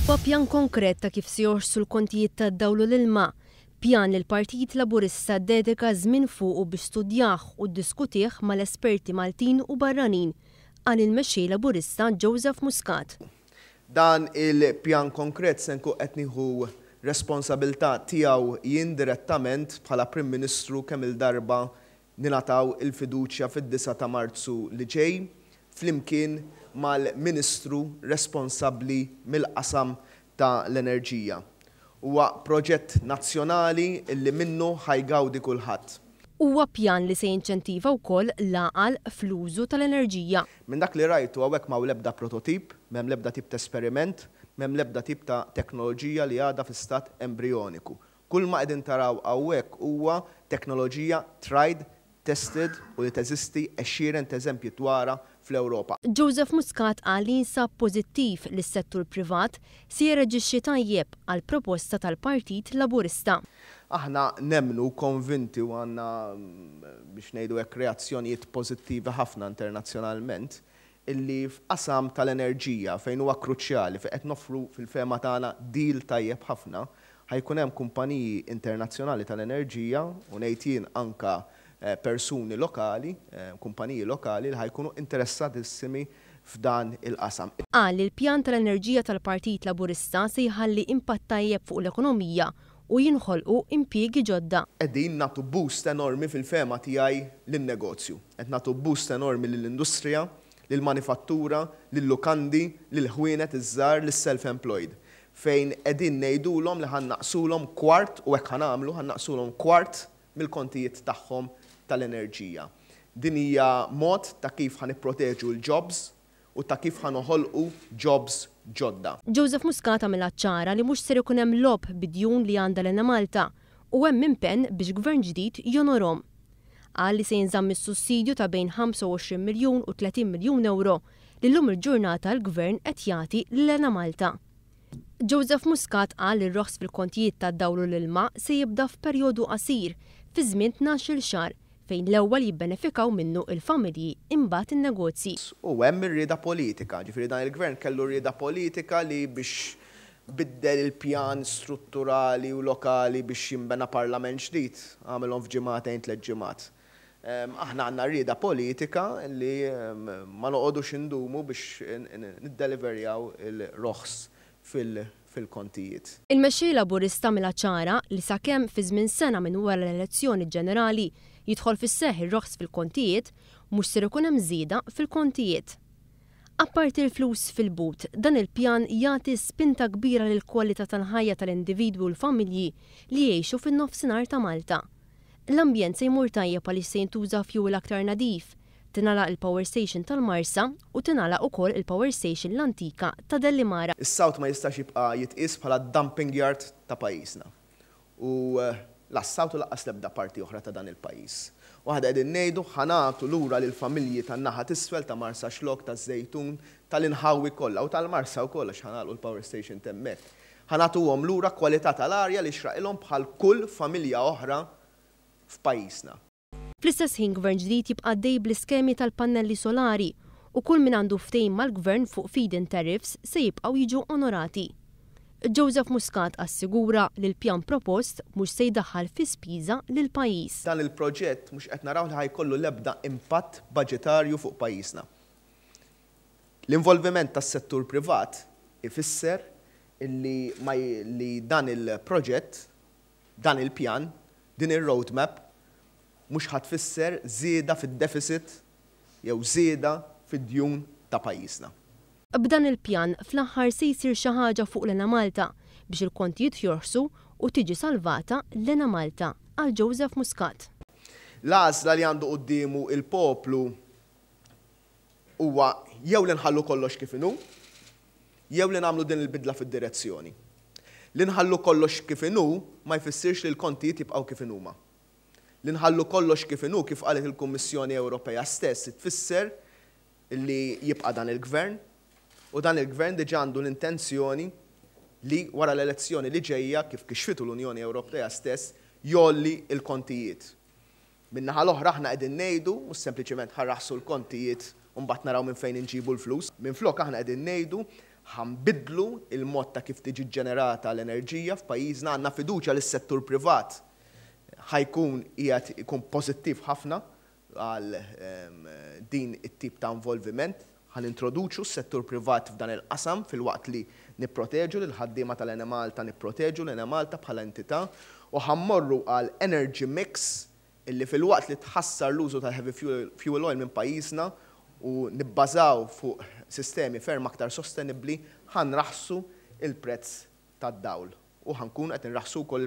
Huwa pjan konkret ta' kif se jorħsu l-kontijiet tad-dawl u l-ilma. Pjan li l-Partit Laburista ddedika żmien fuqu biex studjah u ddiskutih mal-esperti Maltin u barranin, qal il-Mexxej Laburista Joseph Muscat. Dan il-pjan konkret se nkun qed nieħu responsabilità tiegħu jien direttament bħala Prim Ministru kemm-il darba ningħataw il-fiduċja fid-disgħa ta' Marzu li ġej, flimkien mal-Ministru responsabbli mill-qasam ta' l-enerġija. Huwa proġett nazzjonali li minnu ħa jgawdi kulħadd. Huwa pjan li se jinċentiva wkoll l-għaqal fl-użu tal-enerġija. Minn dak li rajtu hawnhekk m'hawn l-ebda prototip, m'hemm l-ebda tip ta' esperiment, m'hemm l-ebda tip ta' teknoloġija li għadha fi stat embrijoniku. Kull ma qegħdin taraw hawnhekk huwa teknoloġija tried, tested u li teżisti għexieren t'eżempji dwarha fl-Ewropa. Joseph Muscat qal li jinsab pożittiv li s-settur privat se jirreġixxi tajjeb għall-proposta tal-Partit Laburista. Aħna nemmnu u konvinti u għandna biex ngħidu hekk reazzjonijiet pożittivi ħafna internazzjonalment illi f'qasam tal-enerġija fejn huwa kruċjali, fejn qed noffru fil-fehma tagħna deal tajjeb ħafna, ħa jkun hemm kumpaniji internazzjonali tal-enerġija u ngħid jien anka persuni lokali, kumpaniji lokali li ħa jkunu interessatissimi f'dan il-qasam. Qal li l-pjan tal-enerġija tal-Partit Laburista se jħalli impatt tajjeb fuq l-ekonomija u jinħolqu impjiegi ġodda. Qegħdin nagħtu boost enormi fil-fehma tiegħi lin-negozju. Qed nagħtu boost enormi lill-industrija, lill-manifattura, lil-lukandi, lill-ħwienet iż-żgħar, lis-self-employed. Fejn qegħdin ngħidulhom li ħa nnaqqsulhom kwart, u hekk ħa nagħmlu, ħa nnaqqsulhom kwart mill-kontijiet tagħhom tal-enerġija. Din hija mod ta' kif ħa nipproteġu l-jobs u ta' kif ħa noħolqu jobs ġodda. Joseph Muscat għamilha ċara li mhux ser ikun hemm logħob bid-djun li għandha l-Enemalta u hemm impenn biex Gvern ġdid jonorhom. Qal li se jinżamm is-sussidju ta' bejn 25 miljun u 30 miljun ewro li llum il-ġurnata l-Gvern qed jagħti lill-Enemalta. Joseph Muscat qal li r-roħs fil-kontijiet tad-dawl u l-ilma se jibda f'perjodu qasir, fi żmien 12-il xahar, fejn l-ewwel jibbenefikaw minnu l-familji imbagħad in-negozji. U hemm ir-rieda politika, ġifieri dan il-Gvern kellu rieda politika li biex biddel il-pjan strutturali u lokali biex jinbena Parlament ġdid, għamilhom f'ġimgħatejn, tlett ġimgħat. Aħna għandna rieda politika li ma noqogħdux indumu biex niddeliverjaw il-roħs fil-kontijiet. Il-Mexxej Laburista għamilha ċara li sakemm fi żmien sena minn wara l-elezzjoni ġenerali jidħol fis-seħħ ir-roħs fil-kontijiet, mhux ser ikun hemm żieda fil-kontijiet. Apparti l-flus fil-but, dan il-pjan jagħti spinta kbira lill-kwalità tal-ħajja tal-individwi u l-familji li jgħixu fin-Nofsinhar ta' Malta. L-ambjent se jmur tajjeb għaliex se jintuża fjuwil aktar nadif, tingħalaq il-power station tal-Marsa u tingħalaq ukoll il-power station l-antika ta' Dellimara. Is-South ma jistax jibqa' jitqies bħala d-dumping yard ta' pajjiżna. U la s-South u lanqas l-ebda parti oħra ta' dan il-pajjiż. U aħna qegħdin ngħidu ħa nagħtu lura lill-familji tan-naħa t'isfel ta' Marsaxlokk, taż-Żejtun, tal-inħawi kollha u tal-Marsa wkoll għax ħa nagħlqu l-power station t'hemmhekk. Ħa nagħtuhom lura kwalità tal-arja li jixraqilhom bħal kull familja oħra f'pajjiżna. Fl-istess ħin Gvern ġdid jibqa' għaddej bl-iskemi tal-pannelli solari u kull min għandu ftehim mal-Gvern fuq feed-in tariffs se jibqgħu jiġu onorati. Joseph Muscat assigura li l-pjan propost mhux se jdaħħal fi spiża lill-pajjiż. Dan il-proġett mhux qed naraw li ħa jkollu l-ebda impatt baġitarju fuq pajjiżna. L-involviment tas-settur privat ifisser li ma li dan il-proġett, dan il-pjan, din ir-roadmap mhux ħa tfisser żieda fid-deficit jew żieda fid-djun ta' pajjiżna. B'dan il-pjan, fl-aħħar se jsir xi ħaġa fuq l-Enemalta biex il-kontijiet jorħsu u tiġi salvata l-Enemalta, qal Joseph Muscat. L-għażla li għandu quddiemu l-poplu huwa jew li nħallu kollox kif inhu, jew li nagħmlu din il-bidla fid-direzzjoni. Li nħallu kollox kif inhu ma jfissirx li l-kontijiet jibqgħu kif inhuma. Li nħallu kollox kif inhu, kif qalet il-Kummissjoni Ewropea stess, tfisser li jibqa' dan il-Gvern, u dan il-Gvern diġà għandu l-intenzjoni li wara l-elezzjoni li ġejja, kif kixfitu l-Unjoni Ewropea stess, jgħolli l-kontijiet. Min-naħa l-oħra aħna qegħdin ngħidu, mhux sempliċement ħa rraħħsu l-kontijiet u mbagħad naraw minn fejn inġibu l-flus. Minflok aħna qegħdin ngħidu Ħa nbiddlu il-mod ta' kif tiġi ġenerata l-enerġija f'pajjiżna. Għandna fiduċja li s-settur privat ħa jkun qiegħed ikun pożittiv ħafna għal din it-tip ta' involviment. Ħa nintroduċu s-settur privat f'dan il-qasam filwaqt li nipproteġu l-ħaddiema tal-Enemalta, nipproteġu l-Enemalta bħala entità, u ħa mmorru għal energy mix illi filwaqt li tħassar l-użu tal-heavy fuel oil minn pajjiżna u nibbażaw fuq sistemi ferm aktar sostenibli, ħa nraħħsu il-prezz tad-dawl u ħa nkun qed nraħħsu wkoll